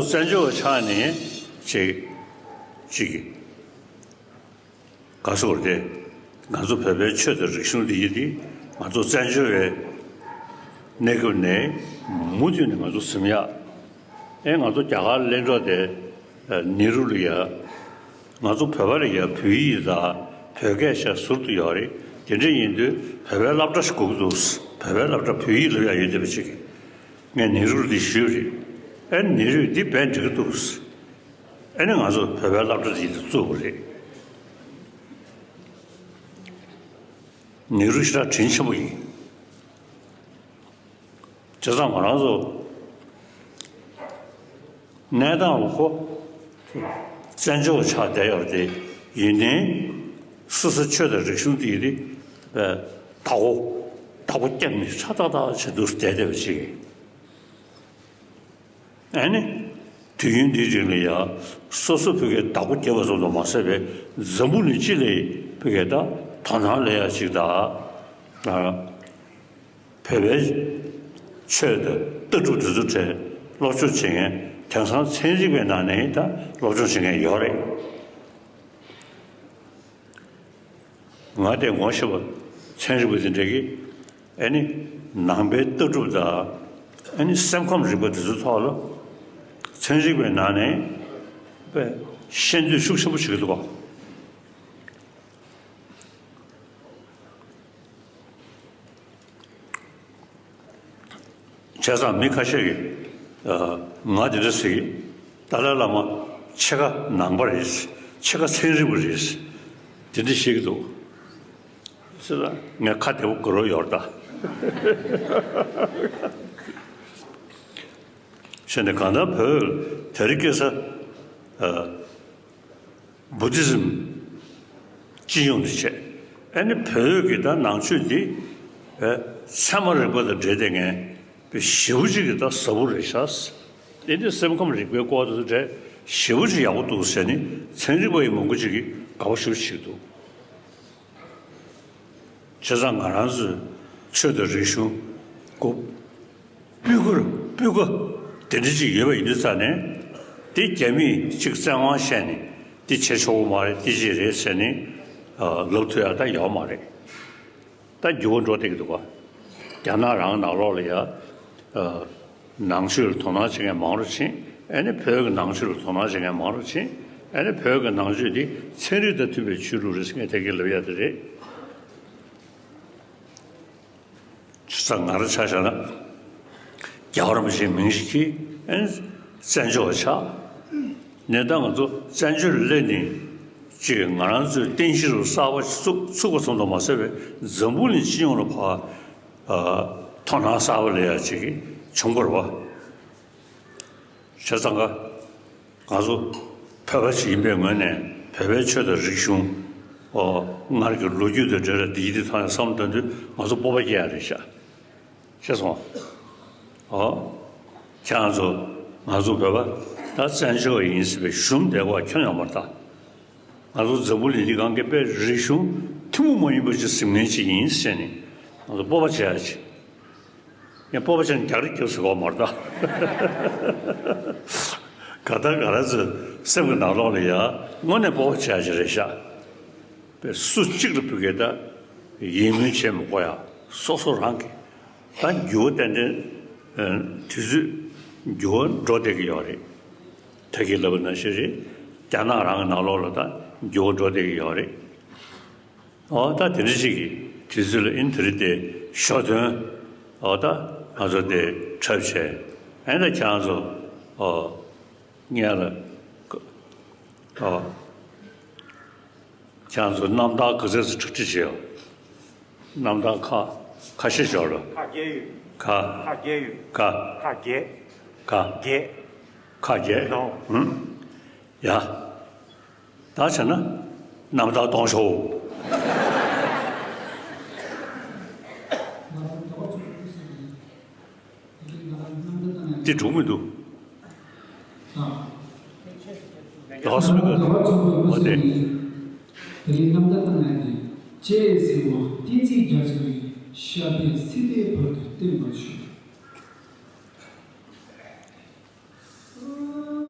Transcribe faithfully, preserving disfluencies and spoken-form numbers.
བཙན་བྱོལ་བ་ཆགས་ནས་ཅིག་ཅིག་ག་སོགས་རེད། ང་ཚོ་བོད་པའི་ཆོས་དང་རིག་གཞུང་འདི་ཡིན་ཏེ། ང་ཚོ་བཙན་བྱོལ་བའི་གནས་སྐབས་ནས་མུ་མཐུད་ནས་ང་ཚོ་ཟིན་ཡག་ཨེ་ང་ཚོ་རྒྱ་གར་གླེང་གྲོགས་དེ་ནེ་རུ་ལ་ཡ། ང་ཚོ་བོད་པ་ལ་ཡ་བོད་ཡིག་དང་བོད་སྐད་ཤ་ཟུར་དུ་ཡོད་རེད། དེ་འདྲ་ཡིན་དུས་བོད་པའི་སློབ་གྲྭ་ཞིག་དགོས་ཀྱི་འདུག་བོད་པའི་སློབ་གྲྭ་བོད་ཡིག་སློབ་ཡག་ཡོད་བསྡད་པ་ཅིག་ངས་ནེ་རུ་ལ་འདི་ཞུས་རེད། ཨེ་ནེ་རུས་འདི་བས་འགྲིག་གི་འདུག་ཨེ་ནི་ང་ཚོ་བོད་པའི་སློབ་གྲྭ་འདི་བཙུགས་པ་རེད། ནེ་རུ་ཞེ་དྲག་དྲིན་ཆེན་པོ་ཡིན། བྱས་ཙང་ང་རང་ཚོ་གནས་སྟངས་ལ་ཁོ་བཙན་བྱོལ་བ་ཆགས་བསྡད་ཡོད་རེད་དེ། ཡིན་ནའི་སོ་སོའི་ཆོས་དང་རིག་གཞུང་དེ་ཡིན་ཏེ་བདག་པོ་བདག་པོ་རྒྱབ་ནས་ཧྲ་ཏག་ཏག་བྱེད་འདུག་བསྡད་བསྡད་པ་ཅིག་ཨ་ནི། དུས་ཡུན་འདིའི་རིང་ལ་ཡང་སོ་སོ་བོད་སྐད་བདག་པོ་རྒྱབ་པ་ཙམ་དུ་མ་ཟད་པའི་འཛམ་བུ་གླིང་སྤྱི་ལ་བོད་སྐད་དག་དོ་སྣང་སླེབས་ཡ་ཅིག་དང་། ཨ། བོད་པའི་ཆོས་དང་ལྟ་གྲུབ་འདི་ཚོ་གྲས་སློབ་སྦྱོང་བྱེད་མཁན་དེང་སང་ཚན་རིག་པའི་ནང་ནས་ད་སློབ་སྦྱོང་བྱེད་མཁན་ཡོད་རེད། ང་དེ་ངོ་ཤེས་པ་ཚན་རིག་པ་དེ་འདྲ་གིས་ཨ་ནི་ནང་པའི་ལྟ་གྲུབ་དང་ཨ་ནི་སེམས་ཁམས་རིག་པ་དེ་ཚོའི་ཐོག་ལ་ཚན་རིག་པའི་ནང་ནས་དཔེ་ཤེས་འདོད་ཤུགས་ཆེན་པོ་བྱེད་ཀྱི་འདུག་ག་བྱས་ཙང་མི་ཁ་ཤས་ཀྱིས་ཨ། ང་འདི་འདྲ་ཟེར་གི། ཏཱ་ལའི་བླ་མ་ཕྱེད་ཀ་ནང་པ་རེད། ཕྱེད་ཀ་ཚན་རིག་པ་རེད། དེ་འདྲ་བཤད་ཀྱི་འདུག་ཟེར་ལ་ངས་ཁ་བདེ་པོ་སྒུར་རོགས་ཡོད་ད། བྱས་ནས་གང་ལྟར་བོད་དེ་རིང་ཁ་སང་ཨ། བུ་དྷི་ཛིམ་སྤྱི་ཡོངས་དུ་བྱས། ཨ་ནི་བོད་ཀྱི་ད་ནང་ཆོས་འདི་ཨེ་ཚད་མ་རིག་པ་དང་འབྲེལ་བསྡད་མཁན་དཔེ་ཞེ་པོ་ཅིག་གི་ད་ཟབ་པོ་རེད་ཤག་དེ་ནི་སེམས་ཁམས་རིག་པའི་སྐོར་དུ་འབྲེལ་ཞེ་པོ་ཅིག་ཡག་པོ་འདུག་ཟེར་ནས་ཚན་རིག་པ་ཡི་མང་པོ་ཅིག་གིས་དགའ་པོ་ཞེ་པོ་ཅིག་འདུག་བྱས་ཙང་ང་རང་ཚོའི་ཆོས་དང་རིག་གཞུང་གོ་སྤུས་ཀ་སྤུས་ཀ་དེ་འདྲ་ཅིག་ཡོད་པ་ཡིན་དུས་ཙང་ནས་དེ་རྒྱ་མིས་ཅིག་བཙན་དབང་བཤད་ནས་དེ་བྱེད་ཆོག་གི་མ་རེད། དེ་ཅིག་རེད་ཟེར་ནས་ལབ་ཐུབ་ཡ་ད་ཡོད་མ་རེད། ད་འགྱུར་བ་འགྲོ་བསྡད་ཀྱི་འདུག་ག་རྒྱ་ནག་རང་ནང་ལོགས་ལ་ཡ། ནང་ཆོས་ལ་དོ་སྣང་བྱེད་མཁན་མང་རུ་ཕྱིན། ཨ་ནི་བོད་ཀྱི་ནང་ཆོས་ལ་དོ་སྣང་བྱེད་མཁན་མང་རུ་ཕྱིན། ཨ་ནི་བོད་ཀྱི་ནང་ཆོས་འདི་ཚན་རིག་དང་མཐུན་པའི་ཆོས་ལུགས་རེད་ཟེར་མཁན་དེ་གས་ལབ་ཡ་དེ་རེད། བྱས་ཙང་ང་རང་ཆ་བཞག་ན་རྒྱལ་བ་རིན་པོ་ཆེའི་མིང་ཞིག་གིས་ཨ་ནི་བཙན་བྱོལ་བ་ཆགས། གནས་སྟངས་ང་ཚོ་བཙན་བྱོལ་སླེབས་ནས་ཅིག་ང་རང་ཚོའི་རྟེན་གཞི་རུ་གསར་པ་ཞིག་བཙུགས་བཙུགས་པ་ཙམ་དུ་མ་ཟད་པའི་འཛམ་བུ་གླིང་སྤྱི་ཡོངས་ལ་ཕར་ཨ། དོ་སྣང་གསར་པ་སླེབས་ཡ་ཅིག་བྱུང་བ་རེད་པ། བྱས་ཙང་ཀ་ང་ཚོ་བོད་པ་ཞིག་ཡིན་པའི་ངོས་ནས་བོད་པའི་ཆོས་དང་རིག་གཞུང་། ཨོ། སྔར་གྱི་ལོ་རྒྱུས་དང་འབྲེལ་བའི་འདི་ཡིན་འདི་ཐོག་ནས་བསམ་བློ་གཏོང་དུས་ང་ཚོ་སྤོབས་པ་སྐྱེ་ཡ་རེད་ཤག་ཤེས་སོང་། ཨོ། ཁྱེད་རང་ཚོ་ང་ཚོ་བོད་པ་ད་བཙན་བྱོལ་བ་ཡིན་ཟེར་བའི་ཞུམ་བསྡད་པ་ཁྱོན་ཡོད་མ་རེད་ད། ང་ཚོ་འཛམ་བུ་གླིང་འདི་སྒང་གི་དཔེ་རིག་གཞུང་ཐུན་མོང་མ་ཡིན་པ་ཅིག་ཟིན་མཁན་ཅིག་ཡིན་ཟེར་ནས་ང་ཚོ་སྤོབས་པ་བྱེད་ཡ་ཅིག་ཡང་སྤོབས་པ་བྱས་ནས་རྒྱག་རེས་རྒྱབ་ཟེར་གོ་མ་རེད་ད། ག་ད་ག་ར་ཚོའི་སེམས་ཀྱི་ནང་ལོགས་ལ་ཡ་དངོས་གནས་སྤོབས་པ་བྱེད་ཡ་ཅིག་རེད་ཤག་དཔེ་སུ་གཅིག་ལ་བོད་སྐད་ད་ཡིད་སྨོན་བྱེད་མི་དགོས་ཡ། སོ་སོ་རང་གིས་ད་འགྱུར་བ་ཏན་ཏན་དུས་ཚོད་འགྱུར་བ་འགྲོ་བསྡད་ཀྱི་ཡོད་རེད། ད་གིན་ལབ་པ་ནང་བཞིན་རེད། རྒྱ་ནག་རང་གི་ནང་ལོགས་ལ་ད་འགྱུར་བ་འགྲོ་བསྡད་ཀྱི་ཡོད་རེད། ཨོ་ད་དེ་འདྲ་ཞིག་གི་དུས་ཚོད་ལ་ཨིན་དེ་རིང་དེ་ཞོ་སྟོན། ཨོ་ད་ང་ཚོ་དེ་འཁྲབ་བྱས། ཨེ་ད་ཁྱེད་རང་ཚོ་ཨོ་ངས་ལ་ཨོ་ཁྱེད་རང་ཚོ་རྣམ་ཐར་ག་ཚོད་ཙམ་འཁྲབ་ཁྲིད་བྱས་ཡོད། རྣམ་ཐར་ཁ་ཁ་ཤས་ཤོར་ལ། ཁ་བརྒྱད་ཡོད། ཁ་ཁ་བརྒྱད་ཡོད། ཁ་ཁ་བརྒྱད། ཁ་བརྒྱད། ཁ་བརྒྱད། ནོ། ཧུམ། ཡ། ད་བྱས་ན་རྣམ་ཐར་གཏོང་ཤོག་འདི་འགྲུབ་མི་འདུག་ལགས་སོ། འོ་དེ། དེ་རིང་རྣམ་ཐར་བཏང་ཡ་དེ་ཅེས་ཟེར་བ་བསྟན་འཛིན་རྒྱ་མཚོ་ཡི་ཞབས་པད་སྲིད་མཐའི་བར་དུ་བརྟན་པར་ཤོག